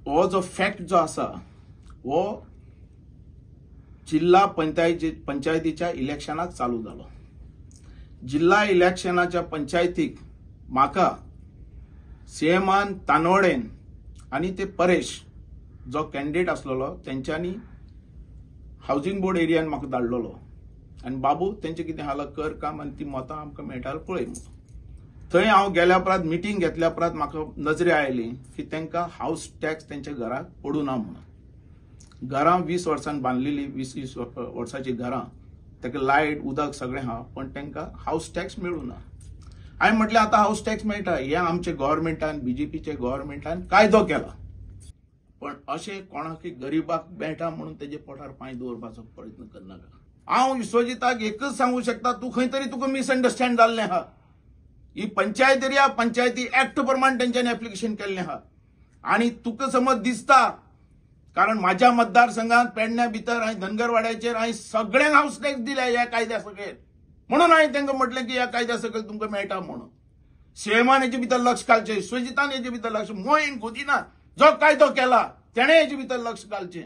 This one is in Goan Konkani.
हो जो फॅक्ट जो आसा हो जिल्हा पंचायतीच्या इलेक्शनाक चालू जालो. जिल्हा इलेक्शनाच्या पंचायतीक म्हाका सीएमान तानवडेन आनी ते परेश जो कॅन्डिडेट आसलेलो तेंच्यांनी हावजींग बोर्ड एरियान म्हाका धाडलेलो आनी बाबू तेंचे कितें हाला कर काम आनी ती मतां आमकां मेळटा पळय. थंय हांव गेल्या उपरांत मिटींग घेतल्या उपरांत म्हाका नजरे आयली की तांकां हावस टॅक्स तेंच्या घराक पडूं ना म्हणून. घरां 20 वर्सां बांदलेली, 20 वर्सांची घरां, ताका लायट उदक सगळें आहा, पण तांकां हावस टॅक्स मेळूं ना. हांवें म्हटलें आतां हावस टॅक्स मेळटा, हें आमचे गव्हर्मेंटान बीजेपीचे गव्हर्मेंटान कायदो केला, पण अशें कोणाकय गरिबाक मेळटा म्हणून तेजे पोटार पांय दवरपाचो प्रयत्न करनाका. हांव विश्वजिताक एकच सांगूं शकता, तूं खंय तरी तुका मिसअंडरस्टँड जाल्लें आहा. ही पंचायत एरिया पंचायती एक्ट प्रमाण तेंच्यांनी एप्लिकेशन केल्लें आहा आनी तुका समज दिसता, कारण माझ्या मतदारसंघात पेडण्या भितर हांवें धनगरवाड्याचेर हांवें सगळ्यांक हावस टॅक्स दिल्या ह्या कायद्या सकयल, म्हणून हांवें तांकां म्हटलें की ह्या कायद्या सकयल तुमकां मेळटा म्हणून. सीएमान हेजे भितर लक्ष घालचें, विश्वजितान हेजे भितर लक्ष, मोहीन गोदिना जो कायदो केला तेणें हेजे भितर लक्ष घालचें.